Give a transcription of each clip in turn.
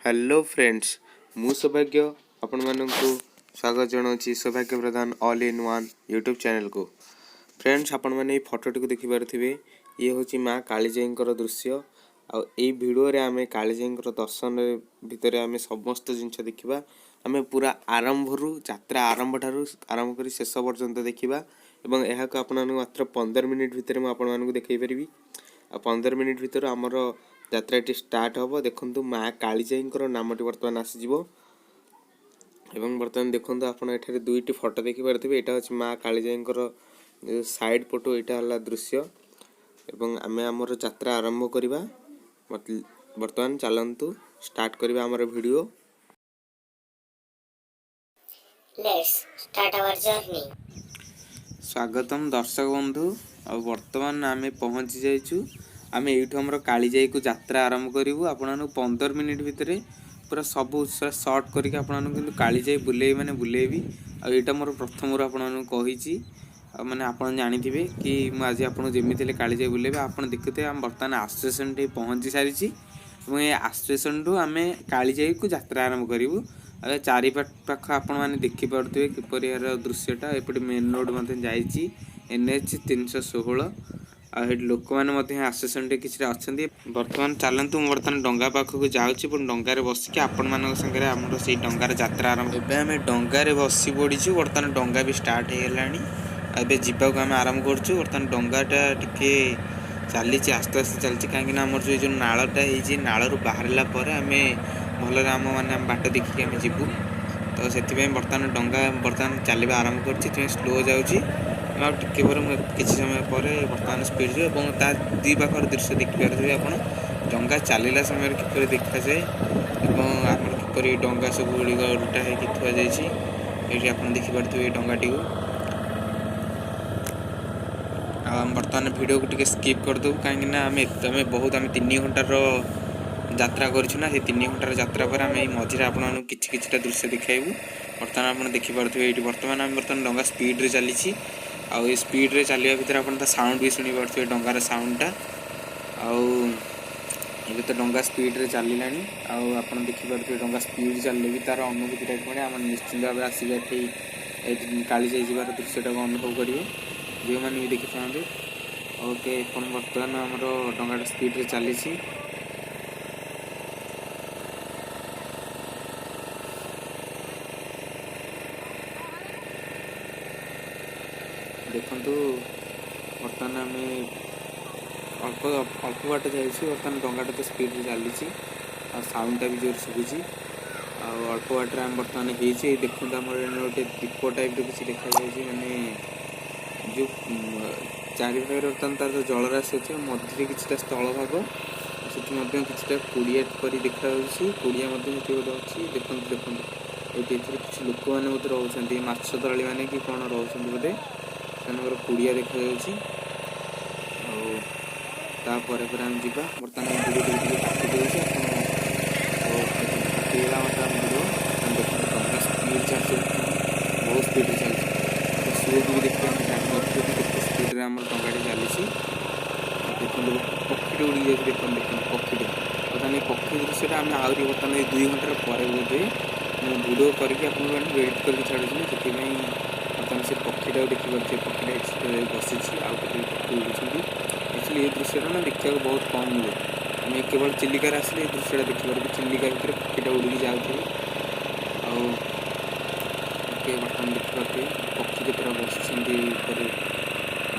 Hello friends, ମୁଁ ସୌଭାଗ୍ୟ ଆପଣମାନଙ୍କୁ ସ୍ୱାଗତ ଜଣାଉଛି ସୌଭାଗ୍ୟ ପ୍ରଧାନ ଅଲ୍ ଇନ୍ ୱାନ୍ ୟୁଟ୍ୟୁବ୍ ଚ୍ୟାନେଲ୍କୁ। ଫ୍ରେଣ୍ଡସ୍, ଆପଣମାନେ ଏଇ ଫଟୋଟିକୁ ଦେଖିପାରୁଥିବେ। ଇଏ ହେଉଛି ମା କାଳିଜାଇଙ୍କର ଦୃଶ୍ୟ। ଆଉ ଏଇ ଭିଡ଼ିଓରେ ଆମେ କାଳିଜାଇଙ୍କର ଦର୍ଶନ ଭିତରେ ଆମେ ସମସ୍ତ ଜିନିଷ ଦେଖିବା। ଆମେ ପୁରା ଆରମ୍ଭରୁ, ଯାତ୍ରା ଆରମ୍ଭ ଠାରୁ ଆରମ୍ଭ କରି ଶେଷ ପର୍ଯ୍ୟନ୍ତ ଦେଖିବା ଏବଂ ଏହାକୁ ଆପଣମାନଙ୍କୁ ମାତ୍ର 15 ମିନିଟ୍ ଭିତରେ ମୁଁ ଆପଣମାନଙ୍କୁ ଦେଖାଇ ପାରିବି। ଆଉ 15 ମିନିଟ୍ ଭିତରୁ ଆମର ଯାତ୍ରାଟି ଷ୍ଟାର୍ଟ ହେବ। ଦେଖନ୍ତୁ, ମା କାଳିଜାଇଙ୍କର ନାମଟି ବର୍ତ୍ତମାନ ଆସିଯିବ ଏବଂ ବର୍ତ୍ତମାନ ଦେଖନ୍ତୁ, ଆପଣ ଏଠାରେ ଦୁଇଟି ଫଟୋ ଦେଖିପାରୁଥିବେ। ଏଇଟା ହେଉଛି ମା କାଳିଜାଇଙ୍କର ସାଇଡ଼୍ ପଟୁ ଏଇଟା ହେଲା ଦୃଶ୍ୟ ଏବଂ ଆମେ ଆମର ଯାତ୍ରା ଆରମ୍ଭ କରିବା। ବର୍ତ୍ତମାନ ଚାଲନ୍ତୁ ଷ୍ଟାର୍ଟ କରିବା ଆମର video. Let's start our journey. ସ୍ୱାଗତମ ଦର୍ଶକ ବନ୍ଧୁ। ଆଉ ବର୍ତ୍ତମାନ ଆମେ ପହଞ୍ଚି ଯାଇଛୁ। ଆମେ ଏଇଠୁ ଆମର କାଳିଜାଇକୁ ଯାତ୍ରା ଆରମ୍ଭ କରିବୁ। ଆପଣମାନଙ୍କୁ 15 ମିନିଟ୍ ଭିତରେ ପୁରା ସବୁ ସର୍ଟ କରିକି ଆପଣମାନଙ୍କୁ କିନ୍ତୁ କାଳିଜାଇ ବୁଲେଇବି, ମାନେ ବୁଲେଇବି। ଆଉ ଏଇଟା ମୋର ପ୍ରଥମରୁ ଆପଣମାନଙ୍କୁ କହିଛି। ଆଉ ମାନେ ଆପଣ ଜାଣିଥିବେ କି ମୁଁ ଆଜି ଆପଣଙ୍କୁ ଯେମିତି ହେଲେ କାଳିଜାଇ ବୁଲେଇବି। ଆପଣ ଦେଖୁଥିବେ, ଆମେ ବର୍ତ୍ତମାନ ଆସୋସିଏସନ୍ଠି ପହଞ୍ଚି ସାରିଛି ଏବଂ ଏ ଆସୋସିଏସନ୍ଠୁ ଆମେ କାଳିଜାଇକୁ ଯାତ୍ରା ଆରମ୍ଭ କରିବୁ। ଆଉ ଏ ଚାରିପାଖ ଆପଣମାନେ ଦେଖିପାରୁଥିବେ କିପରି ଏହାର ଦୃଶ୍ୟଟା। ଏପଟେ ମେନ୍ ରୋଡ଼ ମଧ୍ୟ ଯାଇଛି, NH 316। ଆଉ ଏଠି ଲୋକମାନେ ମଧ୍ୟ ଆସୋସିଏସନ୍ରେ କିଛିଟା ଅଛନ୍ତି। ବର୍ତ୍ତମାନ ଚାଲନ୍ତୁ, ମୁଁ ବର୍ତ୍ତମାନ ଡଙ୍ଗା ପାଖକୁ ଯାଉଛି ଏବଂ ଡଙ୍ଗାରେ ବସିକି ଆପଣମାନଙ୍କ ସାଙ୍ଗରେ ଆମର ସେଇ ଡଙ୍ଗାର ଯାତ୍ରା ଆରମ୍ଭ। ଏବେ ଆମେ ଡଙ୍ଗାରେ ବସି ପଡ଼ିଛୁ। ବର୍ତ୍ତମାନ ଡଙ୍ଗା ବି ଷ୍ଟାର୍ଟ ହେଇଗଲାଣି। ଆଉ ଏବେ ଯିବାକୁ ଆମେ ଆରମ୍ଭ କରୁଛୁ। ବର୍ତ୍ତମାନ ଡଙ୍ଗାଟା ଟିକେ ଚାଲିଛି, ଆସ୍ତେ ଆସ୍ତେ ଚାଲିଛି, କାହିଁକିନା ଆମର ଯେଉଁ ଯେଉଁ ନାଳଟା ହେଇଛି, ନାଳରୁ ବାହାରିଲା ପରେ ଆମେ ଭଲରେ ଆମ ମାନେ ଆମ ବାଟ ଦେଖିକି ଆମେ ଯିବୁ। ତ ସେଥିପାଇଁ ବର୍ତ୍ତମାନ ଡଙ୍ଗା ବର୍ତ୍ତମାନ ଚାଲିବା ଆରମ୍ଭ କରୁଛି, ସେଥିପାଇଁ ସ୍ଲୋ ଯାଉଛି। ଆଉ ଟିକେ ପରେ, ମୁଁ କିଛି ସମୟ ପରେ ବର୍ତ୍ତମାନ ସ୍ପିଡ଼ ଯିବ ଏବଂ ତା ଦୁଇ ପାଖର ଦୃଶ୍ୟ ଦେଖିପାରୁଥିବେ ଆପଣ, ଡଙ୍ଗା ଚାଲିଲା ସମୟରେ କିପରି ଦେଖାଯାଏ ଏବଂ ଆମର କିପରି ଡଙ୍ଗା ସବୁ ଗୁଡ଼ିକ ଓଲଟା ହେଇକି ଥୁଆଯାଇଛି। ଏଇଠି ଆପଣ ଦେଖିପାରୁଥିବେ ଏଇ ଡଙ୍ଗାଟିକୁ। ଆଉ ଆମେ ବର୍ତ୍ତମାନ ଭିଡ଼ିଓକୁ ଟିକେ ସ୍କିପ୍ କରିଦେବୁ, କାହିଁକିନା ଆମେ ବହୁତ, ଆମେ 3 ଘଣ୍ଟାର ଯାତ୍ରା କରିଛୁ ନା, ସେଇ 3 ଘଣ୍ଟାର ଯାତ୍ରା ପରେ ଆମେ ଏଇ ମଝିରେ ଆପଣମାନଙ୍କୁ କିଛି କିଛିଟା ଦୃଶ୍ୟ ଦେଖାଇବୁ। ବର୍ତ୍ତମାନ ଆପଣ ଦେଖିପାରୁଥିବେ ଏଇଠି ବର୍ତ୍ତମାନ ଆମେ ବର୍ତ୍ତମାନ ଡଙ୍ଗା ସ୍ପିଡ଼ରେ ଚାଲିଛି। ଆଉ ଏଇ ସ୍ପିଡ଼ରେ ଚାଲିବା ଭିତରେ ଆପଣ ତା ସାଉଣ୍ଡ ବି ଶୁଣିପାରୁଥିବେ, ଡଙ୍ଗାର ସାଉଣ୍ଡଟା। ଆଉ ଏବେ ତ ଡଙ୍ଗା ସ୍ପିଡ଼ରେ ଚାଲିଲାଣି। ଆଉ ଆପଣ ଦେଖିପାରୁଥିବେ, ଡଙ୍ଗା ସ୍ପିଡ଼ ଚାଲିଲେ ବି ତା'ର ଅନୁଭୂତିଟା କିପରି। ଆମେ ନିଶ୍ଚିନ୍ତ ଭାବରେ ଆସିକି ଏଠି ଏଇଠି କାଳିଜାଇ ଯିବାର ଦୃଶ୍ୟଟାକୁ ଅନୁଭବ କରିବେ, ଯେଉଁମାନେ ବି ଦେଖିଥାନ୍ତି। ଓକେ, ଆପଣ ବର୍ତ୍ତମାନ ଆମର ଡଙ୍ଗାଟା ସ୍ପିଡ଼ରେ ଚାଲିଛି। ଦେଖନ୍ତୁ, ବର୍ତ୍ତମାନ ଆମେ ଅଳ୍ପ ଅଳ୍ପ ବାଟ ଯାଇଛି। ବର୍ତ୍ତମାନ ଡଙ୍ଗାଟା ତ ସ୍ପିଡ଼ରେ ଚାଲିଛି ଆଉ ସାଉଣ୍ଡଟା ବି ଜୋର ଶୁଭୁଛି। ଆଉ ଅଳ୍ପ ବାଟରେ ଆମେ ବର୍ତ୍ତମାନ ହେଇଛି। ଏଇ ଦେଖନ୍ତୁ, ଆମର ଏଇନେ ଗୋଟେ ଦ୍ୱୀପ ଟାଇପ୍ର କିଛି ଦେଖାଯାଉଛି। ମାନେ ଯେଉଁ ଚାରିପାଖରେ ବର୍ତ୍ତମାନ ତାର ଯେଉଁ ଜଳରାଶି ଅଛି ଆଉ ମଝିରେ କିଛିଟା ସ୍ଥଳ ଭାଗ, ଆଉ ସେଠି ମଧ୍ୟ କିଛିଟା କୁଡ଼ିଆ ପରି ଦେଖାଯାଉଛି। କୁଡ଼ିଆ ମଧ୍ୟ ସେଠି ଗୋଟେ ଅଛି। ଦେଖନ୍ତୁ ଦେଖନ୍ତୁ, ଏଇଠି ଏଥିରେ କିଛି ଲୋକମାନେ ବୋଧେ ରହୁଛନ୍ତି, ମାଛ ଧରାଳି ମାନେ କି କ'ଣ ରହୁଛନ୍ତି ବୋଧେ, ସେମାନଙ୍କର କୁଡ଼ିଆ ଦେଖାଯାଉଛି। ଆଉ ତାପରେ ପରେ ଆମେ ଯିବା। ବର୍ତ୍ତମାନ ଭିଡ଼ିଓ ଟିକେ କାଟି ଦେଉଛି ଆପଣ। ଆଉ ଦେଖନ୍ତୁ, କାଟିଦେଲା ବର୍ତ୍ତମାନ ଭିଡ଼ିଓ। ଦେଖନ୍ତୁ, ଡଙ୍ଗା ସ୍ପିଡ଼ ଚାଲିଛି, ବହୁତ ସ୍ପିଡ଼ରେ ଚାଲିଛି। ତ ସୁଅକୁ ବି ଦେଖିକି ଆମେ ଜାଣିପାରୁଛୁ କି କେତେ ସ୍ପିଡ଼ରେ ଆମର ଡଙ୍ଗାଟି ଚାଲିଛି। ଆଉ ଦେଖନ୍ତୁ, ପକ୍ଷୀଟେ ଉଡ଼ିକି ଯାଉଛି। ଦେଖନ୍ତୁ ଦେଖନ୍ତୁ, ପକ୍ଷୀଟେ। ବର୍ତ୍ତମାନ ଏଇ ପକ୍ଷୀ ଦୃଶ୍ୟଟା ଆମେ ଆହୁରି ବର୍ତ୍ତମାନ ଏଇ 2 ଘଣ୍ଟାର ପରେ ବୋଧେ ମୁଁ ଭିଡ଼ିଓ କରିକି ଆପଣଙ୍କୁ ଏଡିଟ୍ କରିକି ଛାଡ଼ୁଛି ନା, ସେଥିପାଇଁ ବର୍ତ୍ତମାନ ସେ ପକ୍ଷୀଟାକୁ ଦେଖିପାରୁଥିବେ। ପକ୍ଷୀଟା ଏଠି ବସିଛି ଆଉ କେତେ ପକ୍ଷୀ ଉଡ଼ୁଛନ୍ତି। ଆକ୍ଚୁଆଲି ଏ ଦୃଶ୍ୟଟା ନା ଦେଖିବାକୁ ବହୁତ କମ୍ ମିଳେ। ଆମେ କେବଳ ଚିଲିକାରେ ଆସିଲେ ଏ ଦୃଶ୍ୟଟା ଦେଖିପାରିବୁ, ଚିଲିକା ଭିତରେ ପକ୍ଷୀଟା ଉଡ଼ିକି ଯାଉଥିବେ। ଆଉ ଓକେ, ବର୍ତ୍ତମାନ ଦେଖିପାରୁଥିବେ ପକ୍ଷୀ କେତେଟା ବସିଛନ୍ତି ଉପରେ,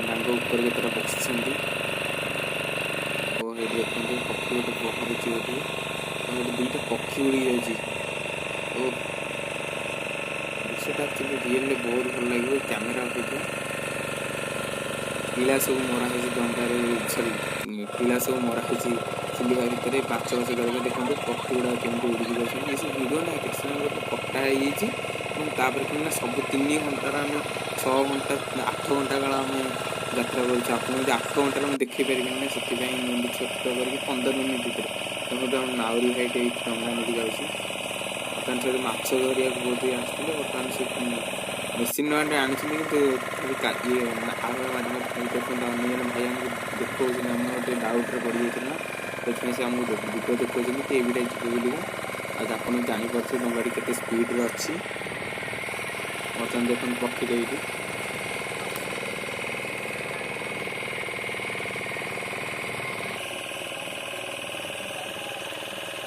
ଡାଙ୍ଗ ଉପରେ କେତେଟା ବସିଛନ୍ତି। ଓ ଏଇଠି ଦେଖନ୍ତୁ, ପକ୍ଷୀ ଗୋଟେ ପହଁରୁଛି ବୋଧେ। ଆଉ ଗୋଟେ ଦୁଇଟା ପକ୍ଷୀ ଉଡ଼ିକି ଯାଉଛି। ଓ ଦୃଶ୍ୟଟା ଆକ୍ଚୁଆଲି ରିଏଲରେ ବହୁତ ଭଲ ଲାଗିବ କ୍ୟାମେରା ଅପେକ୍ଷା। କିଳା ସବୁ ମରା ହେଇଛି ଡଙ୍ଗାରେ, ସରି, କିଳା ସବୁ ମରା ହେଇଛି ଚିଲିକା ଭିତରେ ମାଛ ଫାଛ ଧରିକି। ଦେଖନ୍ତୁ, ପକ୍ଷୀ ଗୁଡ଼ାକ କେମିତି ଉଡ଼ିକି ଯାଉଛନ୍ତି। ଏସବୁ ଭିଡ଼ିଓ ନା କେତେ ସମୟ କଟା ହେଇଯାଇଛି ଏବଂ ତାପରେ କ'ଣ ନା ସବୁ 3 ଘଣ୍ଟାର, ଆମେ 6 ଘଣ୍ଟା 8 ଘଣ୍ଟା କାଳ ଆମେ ଯାତ୍ରା କରୁଛୁ। ଆପଣ ଯଦି 8 ଘଣ୍ଟାରେ ମୁଁ ଦେଖେଇ ପାରିବିନି ନା, ସେଥିପାଇଁ ମୁଁ ଏମିତି ଛୋଟ କରିକି 15 ମିନିଟ୍ ଭିତରେ। ଦେଖନ୍ତୁ, ଆମ ନାଉରୀ ଭାଇଟେ ଏଇଠି ଡଙ୍ଗା ନେଇକି ଯାଉଛି। ବର୍ତ୍ତମାନ ସେ ମାଛ ଧରିବାକୁ ବହୁତ ଆସିଥିଲେ। ବର୍ତ୍ତମାନ ସେ ମେସିନ୍ ନୂଆଟେ ଆଣିଛନ୍ତି, କିନ୍ତୁ ଇଏ ଆହୁରି ମାରି ମାରି। ଦେଖନ୍ତୁ, ଅନ୍ୟ ଜଣେ ଭାଇ ଆମକୁ ଦେଖାଉଛନ୍ତି। ଆମେ ଗୋଟେ ଡାଉଟ୍ରେ ପଡ଼ିଯାଇଥିଲୁ ନା, ସେଥିପାଇଁ ସେ ଆମକୁ ଦିଗ ଦେଖାଉଛନ୍ତି କି ଏଇଟା ଯିବେ ବୋଲିକା। ଆଉ ଆପଣ ଜାଣିପାରୁଥିବେ ଡଙ୍ଗାଟି କେତେ ସ୍ପିଡ଼ରେ ଅଛି। ବର୍ତ୍ତମାନ ଦେଖନ୍ତୁ ପକ୍ଷୀଟେ ଏଇଠି।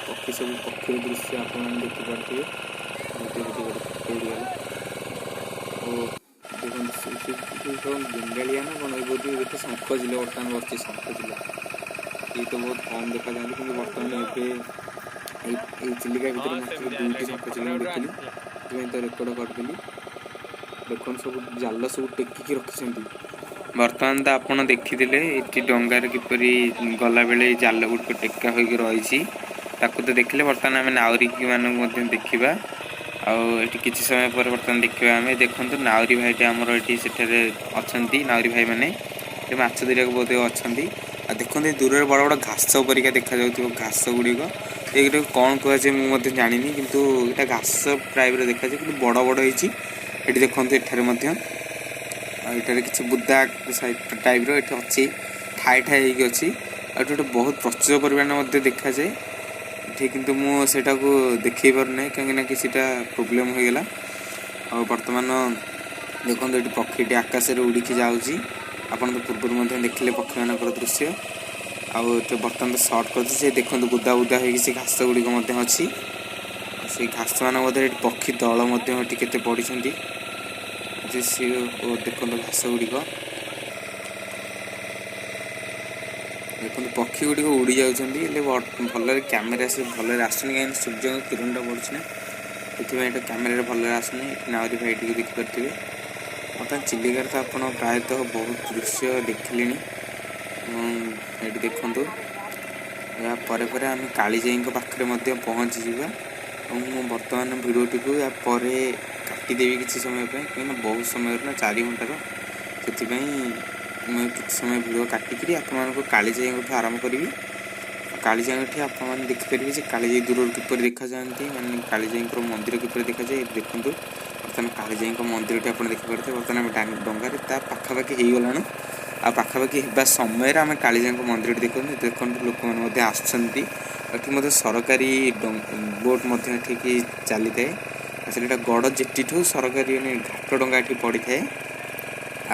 ପକ୍ଷୀ ସବୁ, ପକ୍ଷୀର ଦୃଶ୍ୟ ଆପଣମାନେ ଦେଖିପାରୁଥିବେ। ଏଠି ଗୋଟେ ପକ୍ଷୀ ଉଡ଼ିଗଲା। ଓ ଦେଖନ୍ତୁ, ସେଠି କଣ ଗେଣ୍ଡାଳିଆ ନା କଣ ବୋଧେ। ଏଠି ଶଙ୍ଖ ଚିଲ ବର୍ତ୍ତମାନ ବସିଛି। ଶଙ୍ଖ ଚିଲ ଇଏ ତ ବହୁତ କମ୍ ଦେଖାଯାଆନ୍ତି, କିନ୍ତୁ ବର୍ତ୍ତମାନ ଏବେ ଏଇ ଚିଲିକା ଭିତରେ ମାତ୍ର 2ଟି ଶଙ୍ଖ ଚିଲ ମୁଁ ଦେଖିଲି, ସେଥିପାଇଁ ତ ରେକର୍ଡ଼ କରିଦେଲି। ଦେଖନ୍ତୁ, ସବୁ ଜାଲ ସବୁ ଟେକିକି ରଖିଛନ୍ତି। ବର୍ତ୍ତମାନ ତ ଆପଣ ଦେଖିଥିଲେ ଏଠି ଡଙ୍ଗାରେ କିପରି ଗଲାବେଳେ ଜାଲ ଗୁଡ଼ିକ ଟେକା ହୋଇକି ରହିଛି, ତାକୁ ତ ଦେଖିଲେ। ବର୍ତ୍ତମାନ ଆମେ ନାଉରିକି ମାନଙ୍କୁ ମଧ୍ୟ ଦେଖିବା ଆଉ ଏଠି କିଛି ସମୟ ପରେ ବର୍ତ୍ତମାନ ଦେଖିବା ଆମେ। ଦେଖନ୍ତୁ, ନାଉରୀ ଭାଇଟି ଆମର ଏଠି ସେଠାରେ ଅଛନ୍ତି। ନାଉରୀ ଭାଇମାନେ ଏ ମାଛ ଧରିବାକୁ ବୋଧେ ଅଛନ୍ତି। ଆଉ ଦେଖନ୍ତୁ, ଏ ଦୂରରେ ବଡ଼ ବଡ଼ ଘାସ ପରିକା ଦେଖାଯାଉଥିବ ଘାସ ଗୁଡ଼ିକ। ଏଗୁଡ଼ିକ କ'ଣ କୁହାଯାଏ ମୁଁ ମଧ୍ୟ ଜାଣିନି, କିନ୍ତୁ ଏଇଟା ଘାସ ଟାଇପ୍ର ଦେଖାଯାଏ, କିନ୍ତୁ ବଡ଼ ବଡ଼ ହେଇଛି। ଏଠି ଦେଖନ୍ତୁ, ଏଠାରେ ମଧ୍ୟ ଆଉ ଏଠାରେ କିଛି ବୁଦା ଟାଇପ୍ର ଏଠି ଅଛି, ଠାଇ ଠାଇ ହେଇକି ଅଛି। ଆଉ ଏଠି ଗୋଟେ ବହୁତ ପ୍ରଚୁର ପରିମାଣରେ ମଧ୍ୟ ଦେଖାଯାଏ ଏଠି, କିନ୍ତୁ ମୁଁ ସେଇଟାକୁ ଦେଖେଇ ପାରୁନାହିଁ, କାହିଁକିନା କିଛିଟା ପ୍ରୋବ୍ଲେମ୍ ହୋଇଗଲା। ଆଉ ବର୍ତ୍ତମାନ ଦେଖନ୍ତୁ, ଏଠି ପକ୍ଷୀଟି ଆକାଶରେ ଉଡ଼ିକି ଯାଉଛି। ଆପଣ ତ ପୂର୍ବରୁ ମଧ୍ୟ ଦେଖିଲେ ପକ୍ଷୀମାନଙ୍କର ଦୃଶ୍ୟ। ଆଉ ଏଠି ବର୍ତ୍ତମାନ ତ ସର୍ଟ କରିଛି ସେ। ଦେଖନ୍ତୁ, ବୁଦା ବୁଦା ହେଇକି ସେ ଘାସ ଗୁଡ଼ିକ ମଧ୍ୟ ଅଛି। ସେଇ ଘାସ ମାନଙ୍କ ମଧ୍ୟରେ ଏଠି ପକ୍ଷୀ ଦଳ ମଧ୍ୟ ଏଠି କେତେ ପଡ଼ିଛନ୍ତି ଯେ ସିଏ। ଓ ଦେଖନ୍ତୁ ଘାସ ଗୁଡ଼ିକ, ଦେଖନ୍ତୁ ପକ୍ଷୀ ଗୁଡ଼ିକ ଉଡ଼ି ଯାଉଛନ୍ତି। ହେଲେ ଭଲରେ କ୍ୟାମେରା ସେ ଭଲରେ ଆସୁନି, କାହିଁକିନା ସୂର୍ଯ୍ୟଙ୍କ କିରଣଟା ପଡ଼ୁଛି ନା, ସେଥିପାଇଁ ଏଇଟା କ୍ୟାମେରାରେ ଭଲରେ ଆସୁନି। ଏଠି ନାଉରୀ ଭାଇଟିକୁ ଦେଖିପାରୁଥିବେ। ବର୍ତ୍ତମାନ ଚିଲିକାରେ ତ ଆପଣ ପ୍ରାୟତଃ ବହୁତ ଦୃଶ୍ୟ ଦେଖିଲେଣି। ଏବଂ ଏଠି ଦେଖନ୍ତୁ, ଏହା ପରେ ପରେ ଆମେ କାଳିଜାଇଙ୍କ ପାଖରେ ମଧ୍ୟ ପହଞ୍ଚିଯିବା। ଏବଂ ମୁଁ ବର୍ତ୍ତମାନ ଭିଡ଼ିଓଟିକୁ ୟା ପରେ କାଟିଦେବି କିଛି ସମୟ ପାଇଁ, କାହିଁକିନା ବହୁତ ସମୟର ନା, 4 ଘଣ୍ଟାର। ସେଥିପାଇଁ ମୁଁ କିଛି ସମୟ ଭିଡ଼ିଓ କାଟିକିରି ଆପଣମାନଙ୍କୁ କାଳିଜାଇଙ୍କଠୁ ଆରମ୍ଭ କରିବି। କାଳିଜାଇଙ୍କଠି ଆପଣମାନେ ଦେଖିପାରିବେ ଯେ କାଳିଜାଇ ଦୂରରୁ କିପରି ଦେଖାଯାଆନ୍ତି, ମାନେ କାଳିଜାଇଙ୍କର ମନ୍ଦିର କିପରି ଦେଖାଯାଏ। ଏଠି ଦେଖନ୍ତୁ, ବର୍ତ୍ତମାନ କାଳିଜାଇଙ୍କ ମନ୍ଦିରଟି ଆପଣ ଦେଖିପାରୁଥିବେ। ବର୍ତ୍ତମାନ ଆମେ ଡଙ୍ଗାରେ ତା ପାଖାପାଖି ହେଇଗଲାଣୁ। ଆଉ ପାଖାପାଖି ହେବା ସମୟରେ ଆମେ କାଳିଜାଇଙ୍କ ମନ୍ଦିରଟି ଦେଖନ୍ତୁ। ଦେଖନ୍ତୁ, ଲୋକମାନେ ମଧ୍ୟ ଆସୁଛନ୍ତି। ଏଠି ମଧ୍ୟ ସରକାରୀ ବୋଟ୍ ମଧ୍ୟ ଏଠିକି ଚାଲିଥାଏ। ଆସିଲେ ଏଇଟା ଗଡ଼ ଜେଟିଠୁ ସରକାରୀ ମାନେ ଘାଟ ଡଙ୍ଗା ଏଠି ପଡ଼ିଥାଏ।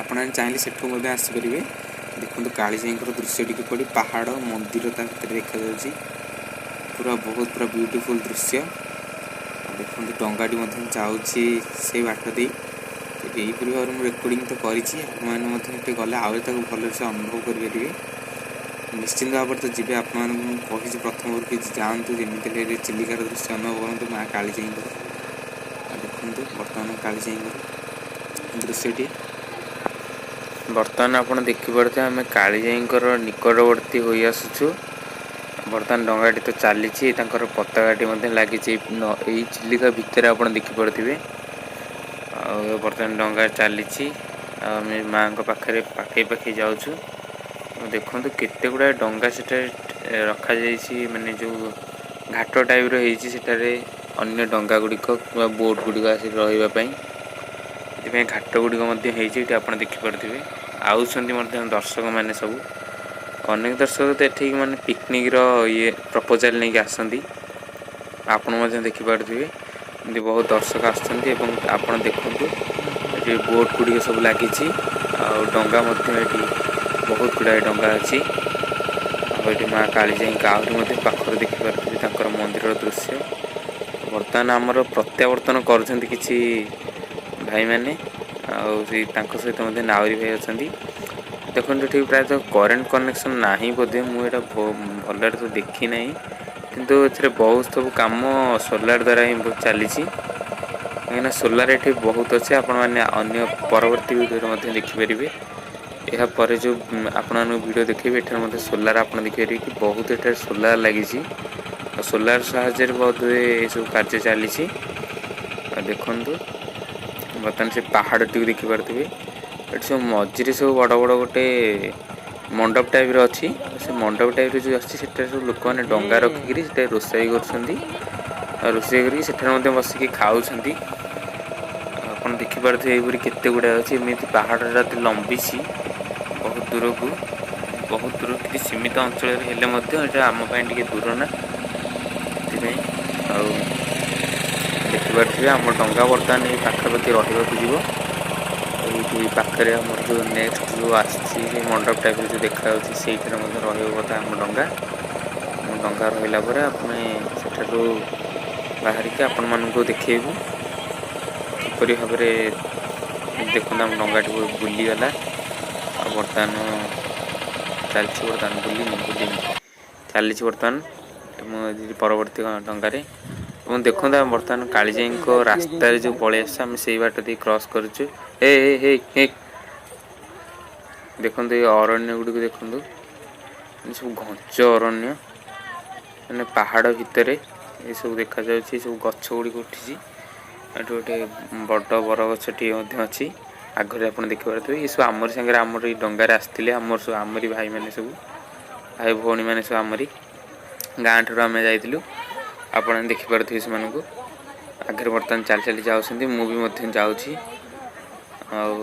ଆପଣମାନେ ଚାହିଁଲେ ସେଠୁ ମଧ୍ୟ ଆସିପାରିବେ। ଦେଖନ୍ତୁ କାଳିଜାଇଙ୍କର ଦୃଶ୍ୟଟି କିପରି, ପାହାଡ଼ ମନ୍ଦିର ତା ଭିତରେ ଦେଖାଯାଉଛି। ପୁରା ବହୁତ ପୁରା ବ୍ୟୁଟିଫୁଲ୍ ଦୃଶ୍ୟ। ଆଉ ଦେଖନ୍ତୁ, ଡଙ୍ଗାଟି ମଧ୍ୟ ଯାଉଛି ସେଇ ବାଟ ଦେଇ। ତେବେ ଏହିପରି ଭାବରେ ମୁଁ ରେକର୍ଡ଼ିଂ ତ କରିଛି, ଆପଣମାନେ ମଧ୍ୟ ସେଠି ଗଲେ ଆହୁରି ତାକୁ ଭଲରେ ସେ ଅନୁଭବ କରିପାରିବେ। ନିଶ୍ଚିନ୍ତ ଭାବରେ ତ ଯିବେ। ଆପଣମାନଙ୍କୁ ମୁଁ କହିଛି ପ୍ରଥମରୁ କି ଯାଆନ୍ତୁ, ଯେମିତି ହେଲେ ଚିଲିକାର ଦୃଶ୍ୟ ଅନୁଭବ କରନ୍ତୁ ମା କାଳିଜାଇଙ୍କର। ଆଉ ଦେଖନ୍ତୁ ବର୍ତ୍ତମାନ କାଳିଜାଇଙ୍କର ଦୃଶ୍ୟଟି। ବର୍ତ୍ତମାନ ଆପଣ ଦେଖିପାରୁଥିବେ, ଆମେ କାଳିଜାଇଙ୍କର ନିକଟବର୍ତ୍ତୀ ହୋଇ ଆସୁଛୁ। ବର୍ତ୍ତମାନ ଡଙ୍ଗାଟି ତ ଚାଲିଛି, ତାଙ୍କର ପତାକାଟି ମଧ୍ୟ ଲାଗିଛି ଏଇ ଚିଲିକା ଭିତରେ, ଆପଣ ଦେଖିପାରୁଥିବେ। ଆଉ ବର୍ତ୍ତମାନ ଡଙ୍ଗା ଚାଲିଛି ଆଉ ଆମେ ମାଆଙ୍କ ପାଖରେ ପାଖେଇ ପାଖେଇ ଯାଉଛୁ। ଦେଖନ୍ତୁ, କେତେ ଗୁଡ଼ାଏ ଡଙ୍ଗା ସେଠାରେ ରଖାଯାଇଛି, ମାନେ ଯେଉଁ ଘାଟ ଟାଇପ୍ର ହେଇଛି, ସେଠାରେ ଅନ୍ୟ ଡଙ୍ଗା ଗୁଡ଼ିକ କିମ୍ବା ବୋଟ୍ ଗୁଡ଼ିକ ଆସି ରହିବା ପାଇଁ ସେଥିପାଇଁ ଘାଟ ଗୁଡ଼ିକ ମଧ୍ୟ ହେଇଛି। ଏଠି ଆପଣ ଦେଖିପାରୁଥିବେ, ଆଉଛନ୍ତି ମଧ୍ୟ ଦର୍ଶକମାନେ ସବୁ। ଅନେକ ଦର୍ଶକ ତ ଏଠିକି ମାନେ ପିକନିକ୍ର ଇଏ ପ୍ରପୋଜାଲ୍ ନେଇକି ଆସନ୍ତି। ଆପଣ ମଧ୍ୟ ଦେଖିପାରୁଥିବେ, ଏମିତି ବହୁତ ଦର୍ଶକ ଆସୁଛନ୍ତି। ଏବଂ ଆପଣ ଦେଖନ୍ତୁ, ଏଠି ବୋଟ୍ ଗୁଡ଼ିକ ସବୁ ଲାଗିଛି ଆଉ ଡଙ୍ଗା ମଧ୍ୟ ଏଠି ବହୁତ ଗୁଡ଼ାଏ ଡଙ୍ଗା ଅଛି। ଆଉ ଏଠି ମା କାଳିଜାଇଙ୍କ ଆହୁରି ମଧ୍ୟ ପାଖରୁ ଦେଖିପାରୁଥିବେ ତାଙ୍କର ମନ୍ଦିରର ଦୃଶ୍ୟ। ବର୍ତ୍ତମାନ ଆମର ପ୍ରତ୍ୟାବର୍ତ୍ତନ କରୁଛନ୍ତି କିଛି ଭାଇମାନେ, ଆଉ ସେଇ ତାଙ୍କ ସହିତ ମଧ୍ୟ ନାଉରୀ ଭାଇ ଅଛନ୍ତି। ଦେଖନ୍ତୁ, ଏଠି ପ୍ରାୟତଃ କରେଣ୍ଟ କନେକ୍ସନ୍ ନାହିଁ ବୋଧେ, ମୁଁ ଏଇଟା ଭଲରେ ତ ଦେଖିନାହିଁ, କିନ୍ତୁ ଏଥିରେ ବହୁତ ସବୁ କାମ ସୋଲାର ଦ୍ୱାରା ହିଁ ଚାଲିଛି, କାହିଁକିନା ସୋଲାର ଏଠି ବହୁତ ଅଛି। ଆପଣମାନେ ଅନ୍ୟ ପରବର୍ତ୍ତୀ ଭିଡ଼ିଓରେ ମଧ୍ୟ ଦେଖିପାରିବେ। ଏହାପରେ ଯେଉଁ ଆପଣମାନଙ୍କୁ ଭିଡ଼ିଓ ଦେଖେଇବି, ଏଠାରେ ମଧ୍ୟ ସୋଲାର ଆପଣ ଦେଖିପାରିବେ କି ବହୁତ ଏଠାରେ ସୋଲାର ଲାଗିଛି। ଆଉ ସୋଲାର ସାହାଯ୍ୟରେ ବହୁତ ଏସବୁ କାର୍ଯ୍ୟ ଚାଲିଛି। ଆଉ ଦେଖନ୍ତୁ, ବର୍ତ୍ତମାନ ସେ ପାହାଡ଼ଟିକୁ ଦେଖିପାରୁଥିବେ। ଏଠି ସବୁ ମଝିରେ ସବୁ ବଡ଼ ବଡ଼ ଗୋଟେ ମଣ୍ଡପ ଟାଇପ୍ର ଅଛି। ସେ ମଣ୍ଡପ ଟାଇପ୍ର ଯେଉଁ ଅଛି, ସେଠାରେ ସବୁ ଲୋକମାନେ ଡଙ୍ଗା ରଖିକିରି ସେଠାରେ ରୋଷେଇ କରୁଛନ୍ତି ଆଉ ରୋଷେଇ କରିକି ସେଠାରେ ମଧ୍ୟ ବସିକି ଖାଉଛନ୍ତି। ଆପଣ ଦେଖିପାରୁଥିବେ, ଏହିପରି କେତେ ଗୁଡ଼ାଏ ଅଛି। ଏମିତି ପାହାଡ଼ଟା ଏତେ ଲମ୍ବିଛି ବହୁତ ଦୂରକୁ, ବହୁତ ଦୂର। କିଛି ସୀମିତ ଅଞ୍ଚଳରେ ହେଲେ ମଧ୍ୟ ଏଇଟା ଆମ ପାଇଁ ଟିକେ ଦୂର ନା, ସେଥିପାଇଁ। ଆଉ ଦେଖିପାରୁଥିବେ, ଆମ ଡଙ୍ଗା ବର୍ତ୍ତମାନ ଏଇ ପାଖାପାଖି ରହିବାକୁ ଯିବ। ଏଇଠି ପାଖରେ ଆମର ଯେଉଁ ନେକ୍ସଟ ଯେଉଁ ଆସିଛି, ସେ ମଣ୍ଡପ ଟାଇପ୍ର ଯେଉଁ ଦେଖାଯାଉଛି, ସେଇଠାରେ ମଧ୍ୟ ରହିବ ବୋଧେ ଆମ ଡଙ୍ଗା। ଆମ ଡଙ୍ଗା ରହିଲା ପରେ ଆମେ ସେଠାରୁ ବାହାରିକି ଆପଣମାନଙ୍କୁ ଦେଖେଇବୁ କିପରି ଭାବରେ। ଦେଖନ୍ତୁ, ଆମ ଡଙ୍ଗାଟି ବୁଲିଗଲା ଆଉ ବର୍ତ୍ତମାନ ଚାଲିଛି। ବର୍ତ୍ତମାନ ବୁଲିନି, ବୁଲିନି, ଚାଲିଛି ବର୍ତ୍ତମାନ ମୁଁ ପରବର୍ତ୍ତୀ ଡଙ୍ଗାରେ। ଏବଂ ଦେଖନ୍ତୁ, ଆମେ ବର୍ତ୍ତମାନ କାଳିଜାଇଙ୍କ ରାସ୍ତାରେ ଯେଉଁ ପଳେଇ ଆସିଛୁ, ଆମେ ସେଇ ବାଟ ଦେଇ କ୍ରସ୍ କରୁଛୁ। ଏ ଏ ହେ ହେ, ଦେଖନ୍ତୁ, ଏ ଅରଣ୍ୟ ଗୁଡ଼ିକୁ ଦେଖନ୍ତୁ। ଏ ସବୁ ଘଞ୍ଚ ଅରଣ୍ୟ, ମାନେ ପାହାଡ଼ ଭିତରେ ଏସବୁ ଦେଖାଯାଉଛି। ସବୁ ଗଛ ଗୁଡ଼ିକ ଉଠିଛି। ଏଠି ଗୋଟେ ବଡ଼ ବରଗଛଟିଏ ମଧ୍ୟ ଅଛି ଆଗରେ, ଆପଣ ଦେଖିପାରୁଥିବେ। ଏସବୁ ଆମରି ସାଙ୍ଗରେ ଆମର ଏଇ ଡଙ୍ଗାରେ ଆସିଥିଲେ, ଆମର ସବୁ ଆମରି ଭାଇମାନେ, ସବୁ ଭାଇ ଭଉଣୀମାନେ ସବୁ ଆମରି ଗାଁ ଠାରୁ ଆମେ ଯାଇଥିଲୁ। ଆପଣ ଦେଖିପାରୁଥିବେ, ସେମାନଙ୍କୁ ଆଗରେ ବର୍ତ୍ତମାନ ଚାଲି ଚାଲି ଯାଉଛନ୍ତି। ମୁଁ ବି ମଧ୍ୟ ଯାଉଛି। ଆଉ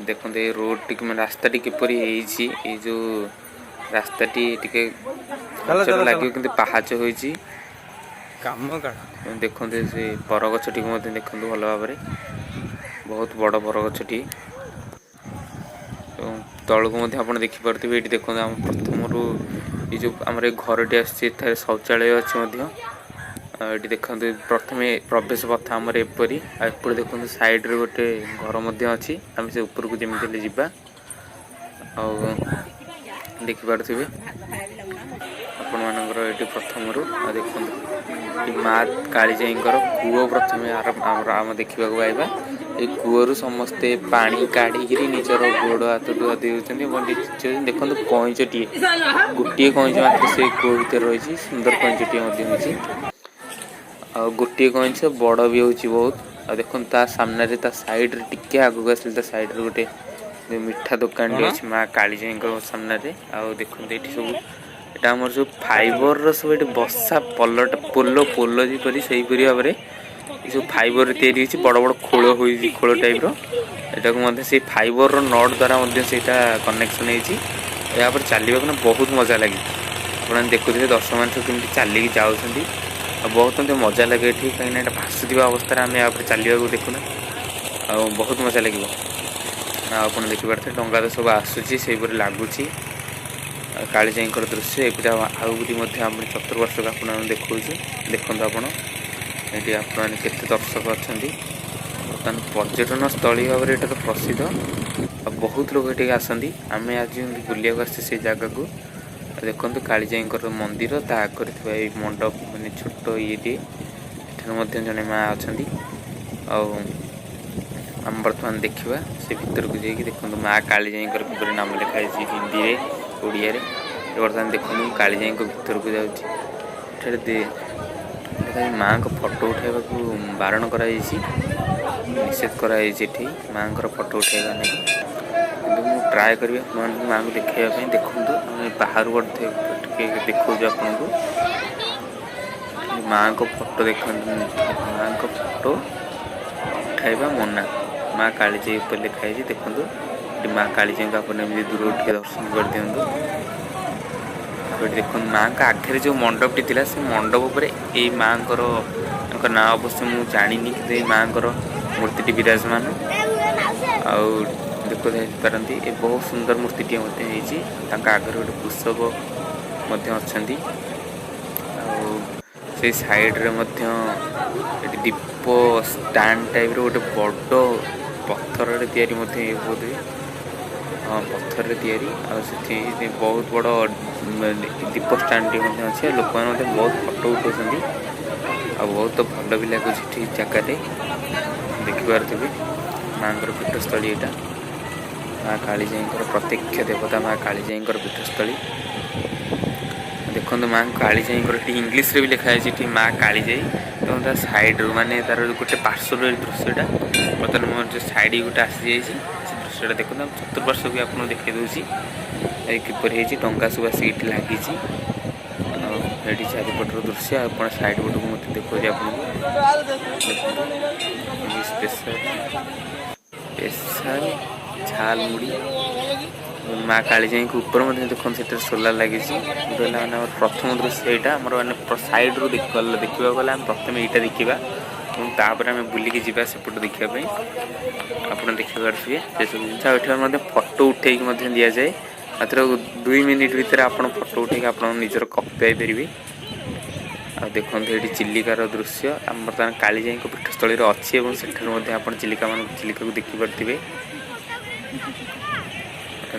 ଦେଖନ୍ତୁ, ଏଇ ରୋଡ଼ଟି, ମାନେ ରାସ୍ତାଟି କିପରି ହେଇଛି। ଏଇ ଯେଉଁ ରାସ୍ତାଟି ଟିକେ ଲାଗିବ, କିନ୍ତୁ ପାହାଚ ହୋଇଛି। କାମ କାଢ଼। ଦେଖନ୍ତୁ, ସେ ବରଗଛଟିକୁ ମଧ୍ୟ ଦେଖନ୍ତୁ ଭଲ ଭାବରେ। ବହୁତ ବଡ଼ ବରଗଛଟି ଏବଂ ତଳକୁ ମଧ୍ୟ ଆପଣ ଦେଖିପାରୁଥିବେ। ଏଇଠି ଦେଖନ୍ତୁ, ଆମ ପ୍ରଥମରୁ ଏଇ ଯେଉଁ ଆମର ଏ ଘରଟି ଆସିଛି, ଏଠାରେ ଶୌଚାଳୟ ଅଛି ମଧ୍ୟ। ଆଉ ଏଠି ଦେଖନ୍ତୁ, ପ୍ରଥମେ ପ୍ରବେଶ ପଥ ଆମର ଏପରି। ଆଉ ଏପଟେ ଦେଖନ୍ତୁ, ସାଇଡ଼ରେ ଗୋଟେ ଘର ମଧ୍ୟ ଅଛି। ଆମେ ସେ ଉପରକୁ ଯେମିତି ହେଲେ ଯିବା। ଆଉ ଦେଖିପାରୁଥିବେ ଆପଣମାନଙ୍କର ଏଠି ପ୍ରଥମରୁ। ଆଉ ଦେଖନ୍ତୁ, ମା କାଳିଜାଇଙ୍କର କୂଅ ପ୍ରଥମେ ଆମର ଆମେ ଦେଖିବାକୁ ପାଇବା। ଏଇ କୂଅରୁ ସମସ୍ତେ ପାଣି କାଢ଼ିକିରି ନିଜର ଗୋଡ଼ ହାତ ଧୁଆ ଦେଉଛନ୍ତି ଏବଂ ଦେଖନ୍ତୁ, କଇଁଚଟିଏ, ଗୋଟିଏ କଇଁଚ ମାତ୍ର ସେ କୂଅ ଭିତରେ ରହିଛି। ସୁନ୍ଦର କଇଁଚଟିଏ ମଧ୍ୟ ହେଇଛି ଆଉ ଗୋଟିଏ କଇଁଚ ବଡ଼ ବି ହେଉଛି ବହୁତ। ଆଉ ଦେଖନ୍ତୁ, ତା ସାମ୍ନାରେ, ତା ସାଇଡ଼ରେ ଟିକେ ଆଗକୁ ଆସିଲେ, ତା ସାଇଡ଼ରେ ଗୋଟେ ମିଠା ଦୋକାନଟି ଅଛି ମା କାଳିଜାଇଙ୍କ ସାମ୍ନାରେ। ଆଉ ଦେଖନ୍ତୁ, ଏଇଠି ସବୁ ଏଇଟା ଆମର ସବୁ ଫାଇବରର ସବୁ ଏଠି ବସା ପଲଟା ପୋଲ, ପୋଲ ଯେପରି ସେଇପରି ଭାବରେ ଏସବୁ ଫାଇବରରେ ତିଆରି ହେଇଛି। ବଡ଼ ବଡ଼ ଖୋଳ ହୋଇଛି, ଖୋଳ ଟାଇପ୍ର। ଏଟାକୁ ମଧ୍ୟ ସେଇ ଫାଇବରର not ଦ୍ୱାରା ମଧ୍ୟ ସେଇଟା କନେକ୍ସନ୍ ହେଇଛି। ଏହା ଉପରେ ଚାଲିବାକୁ ନା ବହୁତ ମଜା ଲାଗେ। ଆପଣ ଦେଖୁଥିବେ, ଦର୍ଶକମାନେ ସବୁ କେମିତି ଚାଲିକି ଯାଉଛନ୍ତି। ଆଉ ବହୁତ ମଧ୍ୟ ମଜା ଲାଗେ ଏଠି, କାହିଁକିନା ଏଇଟା ଭାସୁଥିବା ଅବସ୍ଥାରେ ଆମେ ଏହା ଉପରେ ଚାଲିବାକୁ ଦେଖୁନା, ଆଉ ବହୁତ ମଜା ଲାଗିବ। ଆଉ ଆପଣ ଦେଖିପାରୁଥିବେ, ଡଙ୍ଗା ତ ସବୁ ଆସୁଛି, ସେଇପରି ଲାଗୁଛି କାଳିଜାଇଙ୍କର ଦୃଶ୍ୟ। ଏପଟେ ଆହୁରି ମଧ୍ୟ ଆମେ ଚତୁଃପାର୍ଶ୍ୱକୁ ଆପଣଙ୍କୁ ଦେଖାଉଛୁ। ଦେଖନ୍ତୁ ଆପଣ, ଏଠି ଆପଣମାନେ କେତେ ଦର୍ଶକ ଅଛନ୍ତି। ବର୍ତ୍ତମାନ ପର୍ଯ୍ୟଟନ ସ୍ଥଳୀ ଭାବରେ ଏଇଟା ତ ପ୍ରସିଦ୍ଧ ଆଉ ବହୁତ ଲୋକ ଏଠିକି ଆସନ୍ତି। ଆମେ ଆଜି ବୁଲିବାକୁ ଆସିଛୁ ସେଇ ଜାଗାକୁ। ଦେଖନ୍ତୁ, କାଳିଜାଇଙ୍କର ମନ୍ଦିର, ତା ଆଗରେ ଥିବା ଏଇ ମଣ୍ଡପ, ମାନେ ଛୋଟ ଇଏଟିଏ, ଏଠାରେ ମଧ୍ୟ ଜଣେ ମା ଅଛନ୍ତି। ଆଉ ଆମେ ବର୍ତ୍ତମାନ ଦେଖିବା ସେ ଭିତରକୁ ଯାଇକି। ଦେଖନ୍ତୁ, ମା କାଳିଜାଇଙ୍କର କିପରି ନାମ ଲେଖା ହେଇଛି ହିନ୍ଦୀରେ, ଓଡ଼ିଆରେ। ବର୍ତ୍ତମାନ ଦେଖନ୍ତୁ, ମୁଁ କାଳିଜାଇଙ୍କ ଭିତରକୁ ଯାଉଛି। ଏଠାରେ ମାଆଙ୍କ ଫଟୋ ଉଠାଇବାକୁ ବାରଣ କରାଯାଇଛି, ନିଷେଧ କରାଯାଇଛି ଏଠି ମାଆଙ୍କର ଫଟୋ ଉଠାଇବା ନାହିଁ। କିନ୍ତୁ ମୁଁ ଟ୍ରାଏ କରିବି ଆପଣମାନଙ୍କୁ ମାଆଙ୍କୁ ଦେଖାଇବା ପାଇଁ। ଦେଖନ୍ତୁ, ଆମେ ବାହାରୁ ମଧ୍ୟ ଟିକେ ଦେଖାଉଛୁ ଆପଣଙ୍କୁ ମାଆଙ୍କ ଫଟୋ। ଦେଖନ୍ତୁ, ମାଆଙ୍କ ଫଟୋ ଉଠାଇବା ମନା, ମା କାଳିଜାଇ ଉପରେ ଲେଖା ହେଇଛି। ଦେଖନ୍ତୁ, ଏଠି ମା କାଳିଜାଇଙ୍କୁ ଆପଣ ଏମିତି ଦୂରରୁ ଟିକେ ଦର୍ଶନ କରିଦିଅନ୍ତୁ। ଆଉ ଏଠି ଦେଖନ୍ତୁ, ମାଆଙ୍କ ଆଗରେ ଯେଉଁ ମଣ୍ଡପଟି ଥିଲା, ସେ ମଣ୍ଡପ ଉପରେ ଏଇ ମାଆଙ୍କର, ତାଙ୍କ ନାଁ ଅବଶ୍ୟ ମୁଁ ଜାଣିନି, କିନ୍ତୁ ଏଇ ମାଆଙ୍କର ମୂର୍ତ୍ତିଟି ବିରାଜମାନ। ଆଉ ଦେଖୁଥାଇପାରନ୍ତି, ଏ ବହୁତ ସୁନ୍ଦର ମୂର୍ତ୍ତିଟିଏ ମଧ୍ୟ ହେଇଛି। ତାଙ୍କ ଆଗରେ ଗୋଟେ ବୃଷଭ ମଧ୍ୟ ଅଛନ୍ତି। ଆଉ ସେଇ ସାଇଡ଼ରେ ମଧ୍ୟ ଏଠି ଦୀପ ଷ୍ଟାଣ୍ଡ ଟାଇପ୍ର ଗୋଟେ ବଡ଼ ପଥରରେ ତିଆରି ମଧ୍ୟ ବୋଧେ, ହଁ, ପଥରରେ ତିଆରି। ଆଉ ସେଠି ବହୁତ ବଡ଼ ଦୀପ ଷ୍ଟାଣ୍ଡଟି ମଧ୍ୟ ଅଛି। ଆଉ ଲୋକମାନେ ମଧ୍ୟ ବହୁତ ଫଟୋ ଉଠାଉଛନ୍ତି ଆଉ ବହୁତ ଭଲ ବି ଲାଗୁଛି ଏଠି ଜାଗାରେ। ଦେଖିପାରୁଥିବେ, ମାଆଙ୍କର ପୀଠସ୍ଥଳୀ ଏଇଟା, ମା କାଳିଜାଇଙ୍କର, ପ୍ରତ୍ୟକ୍ଷ ଦେବତା ମା କାଳିଜାଇଙ୍କର ପୀଠସ୍ଥଳୀ। ଦେଖନ୍ତୁ, ମା କାଳିଜାଇଙ୍କର ଏଠି ଇଂଲିଶରେ ବି ଲେଖା ହେଇଛି ଏଠି ମା କାଳିଜାଇ। ଏବଂ ତା ସାଇଡ଼ରୁ, ମାନେ ତାର ଗୋଟେ ପାର୍ଶ୍ୱର ଦୃଶ୍ୟଟା, ବର୍ତ୍ତମାନ ମୋର ଯେଉଁ ସାଇଡ଼ ଗୋଟେ ଆସିଯାଇଛି, ସେ ଦୃଶ୍ୟଟା ଦେଖନ୍ତୁ। ଆଉ ଚତୁଃପାର୍ଶ୍ୱ ବି ଆପଣଙ୍କୁ ଦେଖାଇ ଦେଉଛି ଏ କିପରି ହେଇଛି। ଡଙ୍ଗା ସବୁ ଆସିକି ଏଠି ଲାଗିଛି। ଆଉ ଏଠି ଚାରିପଟର ଦୃଶ୍ୟ ଆପଣ ସାଇଡ଼ ପଟକୁ ମଧ୍ୟ ଦେଖାଉଛି ଆପଣଙ୍କୁ। ଦେଖନ୍ତୁ, ସ୍ପେଶାଲ ସ୍ପେଶାଲ ଝାଲ ମୁଢ଼ି। ମା କାଳିଜାଇଙ୍କ ଉପରେ ମଧ୍ୟ ଦେଖନ୍ତୁ, ସେଠାରେ ସୋଲାର ଲାଗିଛି। ରହିଲା, ମାନେ ଆମର ପ୍ରଥମ ଦୃଶ୍ୟ ଏଇଟା ଆମର, ମାନେ ସାଇଡ଼ରୁ ଦେଖିବାକୁ ଗଲେ ଆମେ ପ୍ରଥମେ ଏଇଟା ଦେଖିବା। ଏବଂ ତାପରେ ଆମେ ବୁଲିକି ଯିବା ସେପଟୁ ଦେଖିବା ପାଇଁ। ଆପଣ ଦେଖିପାରୁଥିବେ ସେସବୁ ଜିନିଷ। ଆଉ ଏଠାରେ ମଧ୍ୟ ଫଟୋ ଉଠେଇକି ମଧ୍ୟ ଦିଆଯାଏ। ମାତ୍ର 2 ମିନିଟ୍ ଭିତରେ ଆପଣ ଫଟୋ ଉଠେଇକି ଆପଣ ନିଜର କପି ପାଇପାରିବେ। ଆଉ ଦେଖନ୍ତୁ, ଏଠି ଚିଲିକାର ଦୃଶ୍ୟ। ଆମେ ବର୍ତ୍ତମାନ କାଳିଜାଇଙ୍କ ପୀଠସ୍ଥଳୀରେ ଅଛି ଏବଂ ସେଠାରୁ ମଧ୍ୟ ଆପଣ ଚିଲିକାକୁ ଦେଖିପାରୁଥିବେ।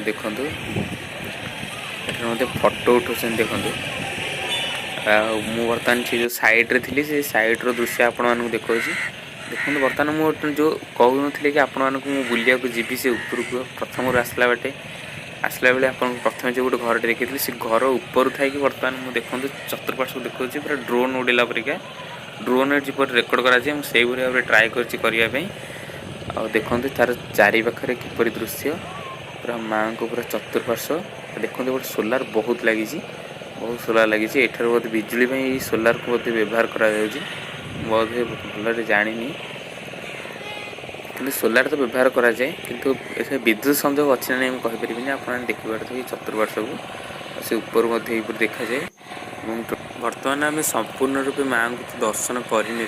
ଦେଖନ୍ତୁ, ଏଠାରେ ମଧ୍ୟ ଫଟୋ ଉଠାଉଛନ୍ତି ଦେଖନ୍ତୁ। ଆଉ ମୁଁ ବର୍ତ୍ତମାନ ସେ ଯେଉଁ ସାଇଡ଼୍ରେ ଥିଲି, ସେ ସାଇଡ଼୍ର ଦୃଶ୍ୟ ଆପଣମାନଙ୍କୁ ଦେଖାଉଛି ଦେଖନ୍ତୁ। ବର୍ତ୍ତମାନ ମୁଁ ଯେଉଁ କହୁନଥିଲି କି ଆପଣମାନଙ୍କୁ ମୁଁ ବୁଲିବାକୁ ଯିବି ସେ ଉପରକୁ, ପ୍ରଥମରୁ ଆସିଲା ବାଟେ ଆସିଲା ବେଳେ ଆପଣଙ୍କୁ ପ୍ରଥମେ ଯେଉଁ ଗୋଟେ ଘରଟେ ଦେଖିଥିଲି, ସେ ଘର ଉପରୁ ଥାଇକି ବର୍ତ୍ତମାନ ମୁଁ ଦେଖନ୍ତୁ ଚତୁଃପାର୍ଶ୍ୱକୁ ଦେଖାଉଛି। ପୁରା ଡ୍ରୋନ୍ ଉଡ଼ିଲା ପରିକା, ଡ୍ରୋନ୍ରେ ଯେପରି ରେକର୍ଡ଼ କରାଯାଏ, ମୁଁ ସେଇଭଳି ଭାବରେ ଟ୍ରାଏ କରିଛି କରିବା ପାଇଁ। ଆଉ ଦେଖନ୍ତୁ, ତାର ଚାରିପାଖରେ କିପରି ଦୃଶ୍ୟ, ପୁରା ମାଆଙ୍କ ପୁରା ଚତୁଃପାର୍ଶ୍ୱ ଦେଖନ୍ତୁ। ଗୋଟେ ସୋଲାର ବହୁତ ଲାଗିଛି, ବହୁତ ସୋଲାର ଲାଗିଛି ଏଠାରେ। ବୋଧେ ବିଜୁଳି ପାଇଁ ଏଇ ସୋଲାରକୁ ବୋଧେ ବ୍ୟବହାର କରାଯାଉଛି ବୋଧେ, ଭଲରେ ଜାଣିନି। କିନ୍ତୁ ସୋଲାର ତ ବ୍ୟବହାର କରାଯାଏ, କିନ୍ତୁ ଏଥିରେ ବିଦ୍ୟୁତ ସଂଯୋଗ ଅଛି ନା ନାହିଁ ମୁଁ କହିପାରିବିନି। ଆପଣମାନେ ଦେଖିପାରୁଥିବେ ଏଇ ଚତୁଃପାର୍ଶ୍ୱକୁ, ଆଉ ସେ ଉପରୁ ମଧ୍ୟ ଏହିପରି ଦେଖାଯାଏ। ଏବଂ ବର୍ତ୍ତମାନ ଆମେ ସମ୍ପୂର୍ଣ୍ଣ ରୂପେ ମାଆଙ୍କୁ ତ ଦର୍ଶନ କରିନେଲୁ।